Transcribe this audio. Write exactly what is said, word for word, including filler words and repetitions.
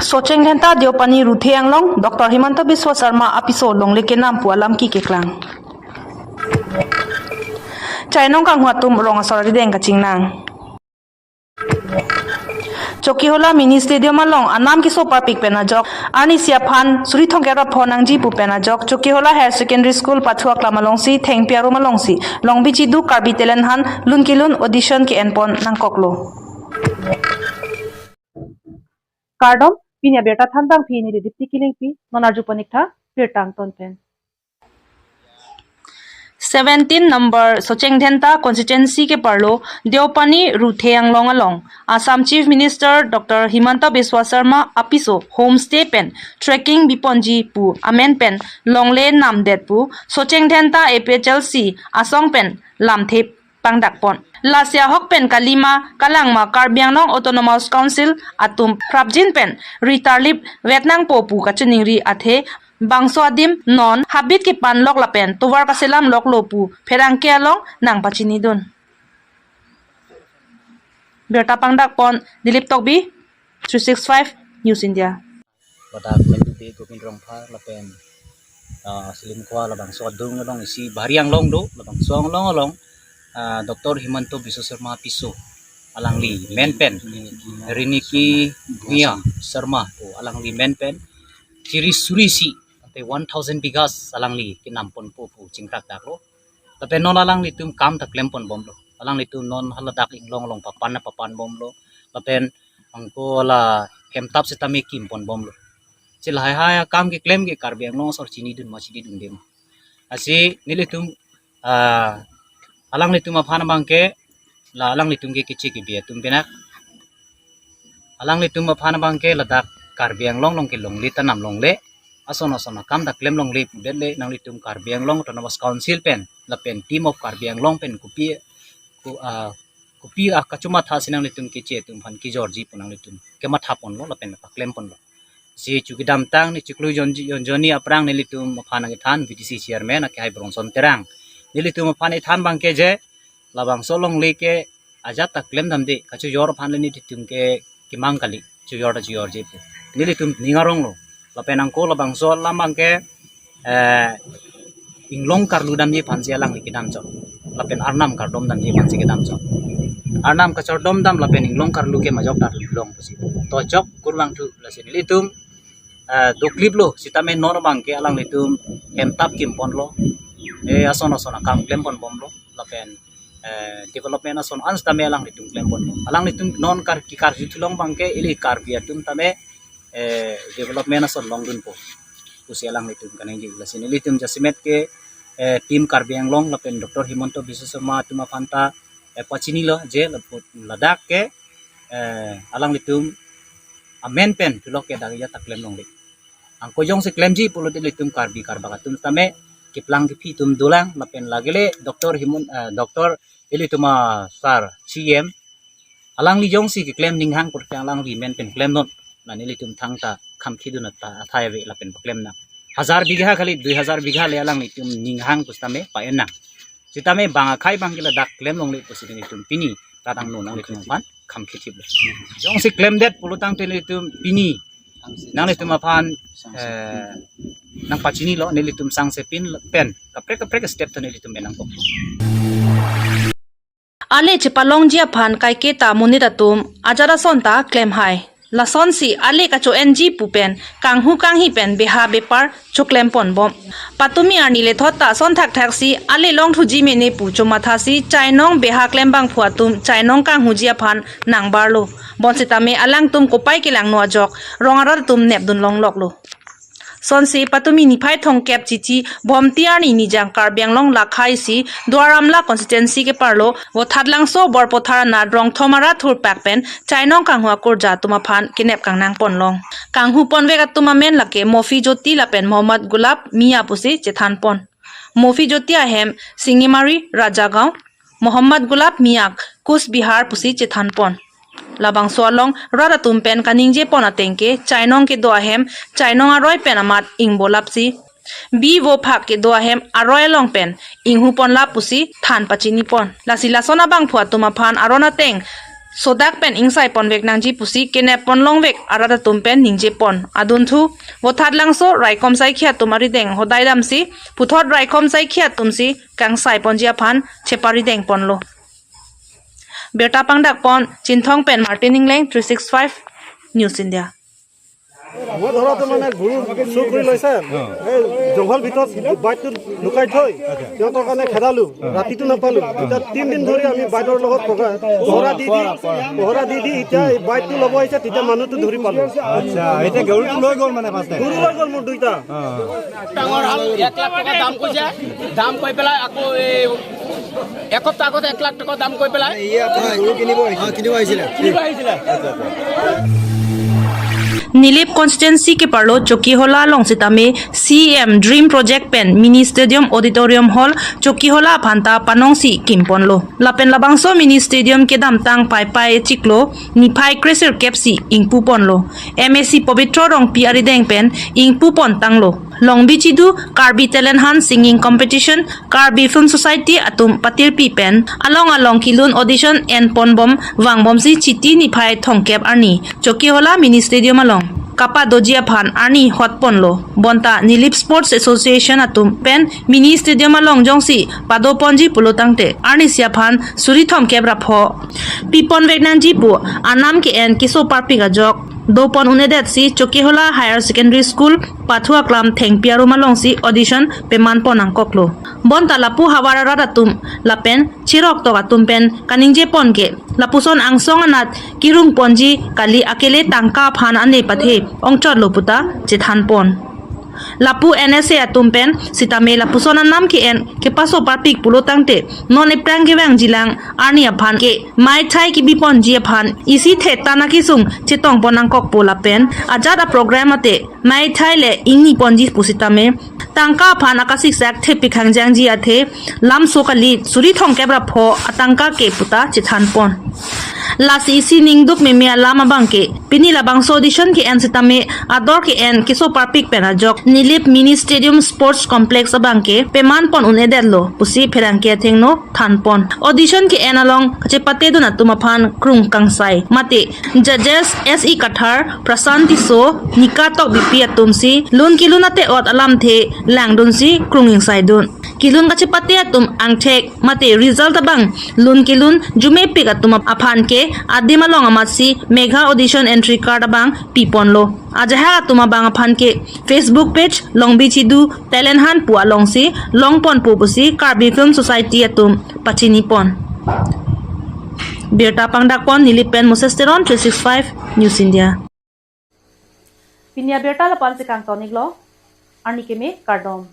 Socheng Dhenta Deopani Ruthe Anglong, Doctor Himanta Biswa Sarma apiso longle kenam pu alam keklang. Chainong kanghu atum rong asor arideng kachingnang. Chokihola Mini Stadium along anam keso parpik pen ajok, arnisi aphan suri thomkep ra pho nangji pu pen ajok, Chokihola Higher Secondary School pathu aklam alongsi thengpi arum alongsi Longbi Chidu Karbi Talent Hunt lun kelun audition ke-enpon nangkoklo. Kardom, pini abirta thanbang pini Dipti Kilingpi, non arju pon ik tha, birta angton pen. Seventeen number Socheng Dhenta constituency keparlo Deopani Ruthe Anglong along Assam Chief Minister Doctor Himanta Biswa Sarma apiso homestay pen trekking biponji pu amen pen longle namdet pu Socheng Dhenta A P H L C asong pen lamthe pangdakpon. Lasi ahok pen kalima kalangma Karbi Anglong Autonomous Council atum prapjin pen ritarlip vetnangpo pu kachiningri athe bangso adim non habit kepanlok lapen tovar kaselamloklo pu pherangke along nangpachinidun. Birta pangdakpon Dilip Tokbi, three six five News India. Ladak Mendubi Gobind Rongphar lapen, ah, Selim Khua labangso adung along isi Bahari Anglong do, labangso Anglong along, ah, Doctor Himanta Biswa Sarma apiso alangli men pen Riniki Bhuiya Sarma pu alangli men pen tiri suri isi ante one thousand bighas alangli kenamponpo pu chingkrak daklo. Lapen non alanglitum kam ta klemponbomlo. Alanglitum non haladak inglong along papan na papanbomlo. Lapen angko la hemtap setame kimponbomlo. Si lahai hai akam keklem ke Karbi Anglong asor chinidun ma chinidunde ma. Lasi nelitum, ah, alanglitum aphan abangke, la alanglitum ke keche kebi atum penak. Alanglitum aphan abangke ladak Karbi Anglong along ke longle ta nam longle. Ason ason akam ta klem longle pudet le nanglitum Karbi Anglong Autonomous Council pen lapen Team of Karbi Anglong pen kopi ko, ah, kopi akachomatha si nanglitum keche atum aphan kejorji pu nanglitum kemathaponlo lapen paklemponlo. Si chukidamtang ne chiklo jon, jon jonni aphrang nelitum aphan nangkethan V D C chairman ake hai Brongson Terang. Nelitum aphan ethan abangke je labangso longle ke ajat ta klemdamde, kachojor aphan le nelitum ke kimang kali, chojor ta chojorji pu. Nelitum ning aronglo. Lapen angko labangso alam abangke, eh, inglong karlu damji aphansi alangli kedam chot. Lapen arnam kardom damji aphansi kedam chot. Arnam kachardom dam lapen inglong karlu ke majok ta long pusi. To chok kurvangthu lasi nelitum, eh, dokliplo sitame non abangke alanglitum hemtap kimponlo. Eh, ason ason akam klemponbomlo. Lapen, eh, development ason an sitame alanglitum klempon. Alanglitum non kar kekarju thulong abangke ili Karbi atum tame, eh, development ason longdunpo pusi alanglitum kaningje. Lasi nelitum jasemet ke, eh, Team Karbi Anglong lapen Doctor Himanta Biswa Sarma atum aphan ta, eh, pachinilo je laput ladak ke, eh, alanglitum amen pen thulok ke dak ya ta klem longle. Angko jongsi klemji pulote ilitum Karbi Karbak atum tame keplang kephi atum dolang lapen lagile Doctor Himun, eh, Doctor ilitum a sir C M alangli jongsi keklem ninghang purke alangli men pen klemnon. Nani ilitum thangta khamkhidun ata athai ave lapen paklem nang. Hajar bigha kali, dui hajar bigha le alanglitum ninghang pusitame pa-en nang. Sitame bang akhai abangke ladak klem longle pusi nelitum pini kadang no nanglitum aphan khamkhithiplo. Jongsi klemdet pulotangte nelitum pini nanglitum aphan, eh, nangpachinilo, nelitum sangsepin pen kaprek kaprek step ta nelitum enangkok. Ale chepalongji aphan kaiketa monit atum ajat ason ta klem hai. Lasonsi ale kacho-enji pu pen kanghu kanghi pen beha bepar choklemponbom. Patumi arni lethot ta ason thakthak si ale longthuji mene pu chomathasi chainong beha klembangphu atum chainong kanghuji aphan nangbarlo. Bonsitame alangtum kopai kelangno ajok rong arat atum nepdun longloklo. Sonsi patumi niphai thomkep chichi Bhomti arni nijang Karbi Anglong lakhai si Duar Amla constituency keparlo Vothatlangso Borpothar anat rongthom ara thurpak pen chainong kanghu akurja atum aphan kenep kangnangponlong. Kanghuponvek atum amen lake Mofi Jyoti lapen Mohammad Gulab Mia pusi chethanpon. Mofi Jyoti ahem Singimari Rajagaon, Mohammad Gulab Miak Coach Bihar pusi chethanpon. Labangso along rat atum pen kaningjepon ateng ke chainong kedo ahem chainong aroi pen amat ingbolapsi, bi vophak kedo ahem aroi along pen inghuponlap pusi than pachinipon. Lasi lason abangphu atum aphan aron ateng sodak pen ingsai ponvek nangji pusi kenep ponlongvek arat atum pen ningjepon. Adunthu Vothatlangso raikom saikhi atum arideng hodai damsi puthot raikom saikhi atumsi kangsai ponji aphan cheparideng ponlo. Birta pangdakpon Chinthong pen Martin Ingleng, three six five News India. মই ধৰাতে মানে গৰু চুৰ কৰি লৈছে। এই জংঘল ভিতৰত বাইকটো লুকাই থৈ সিহঁতৰ কাৰণে খেদালো, ৰাতিটো নাপালো। এতিয়া তিনিদিন ধৰি আমি বাইকৰ লগত পকা-, পহৰা দি দি, পহৰা দি দি এতিয়া এই বাইকটো ল'ব আহিছে, তেতিয়া মানুহটো ধৰি পালো। আচ্ছা, এতিয়া গৰুটো লৈ গ'ল মানে ফাৰ্ষ্ট টাইম? গৰু লৈ গ'ল মোৰ দুইটা। ডাঙৰ হাল এক লাখ টকা দাম কৈছে, দাম কৈ পেলাই আকৌ এই এসপ্তাহ আগতে এক লাখ টকা দাম কৈ পেলাই। ইয়ে আপুনি গৰু কিনিব আহিছে? অ, কিনিব আহিছিলে। কিনিব আহিছিলে। Nilip constituency keparlo Chokihola along sitame C M Dream Project pen Mini Stadium Auditorium Hall Chokihola aphanta panongsi kimponlo. Lapen labangso Mini Stadium kedamtang Paipai chiklo niphai kresirkep si ingpuponlo. M A C Pobitro Rongpi arideng pen ingpupontanglo. Longbi Chidu Karbi Talent Hunt Singing Competition, Karbi Film Society atum patirpi pen along along kelun audition enponbom vangbomsi Chiti niphai thomkep arni Chokihola Mini Stadium along kapadoji aphan arni hotponlo. Bonta Nilip Sports Association atum pen Mini Stadium along jongsi padoponji pulo tangte arnisi aphan suri thomkep ra pho piponvek nangji pu anam ke-en keso parpik ajok dopon un-edetsi Chokihola Higher Secondary School pathu aklam thengpi arum alongsi audition pemanpon nangkoklo. Bonta lapu havar arat atum lapen cheroktok atum pen kaningjepon ke lapuson angsong anat kerungponji kali, akele tangka aphan ane pathe ongchotlo puta chethanpon. Lapu N S A atum pen sitame lapuson anam ke-en kepaso parpik pulo tangte non ephrang kevangjilang arni aphan ke maithai kebiponji aphan isi the tana kesung chetongpon nangkokpo lapen ajat aprogram ate maithai le ingniponji pusitame tangka aphan akasiksak thepik hangjangji athe lamso kali suri thomkep ra pho atangka ke puta chethanpon. Lasi isi ningduk meme alam abang ke pini labangso audition ke-en sitame ador ke-en keso parpik pen ajok Nilip Mini Stadium Sports Complex abang ke pemanpon un-edetlo pusi pherangke athengno thanpon. Audition ke-en along kachepatedun atum aphan krung kangsai mate judges S E Kathar, Prasant Tisso, Nika Tokbipi atumsi lun kelun ate-ot alamthe langdunsi krung ingsaidun. Kelun kachepate atum angthek mate result abang lun kelun jumepik atum ap-, aphan ke adim along amatsi Megha Audition Entry Card abang piponlo. Ajahak atum abang aphan ke Facebook page Longbi Chidu Talent Hunt pu alongsi longponpo pusi Karbi Film Society atum pachinipon. Birta pangdakpon Nilip pen Moses Teron, three six five News India. Pini abirta lapu-ansi kangton-iklo, arni keme kardom.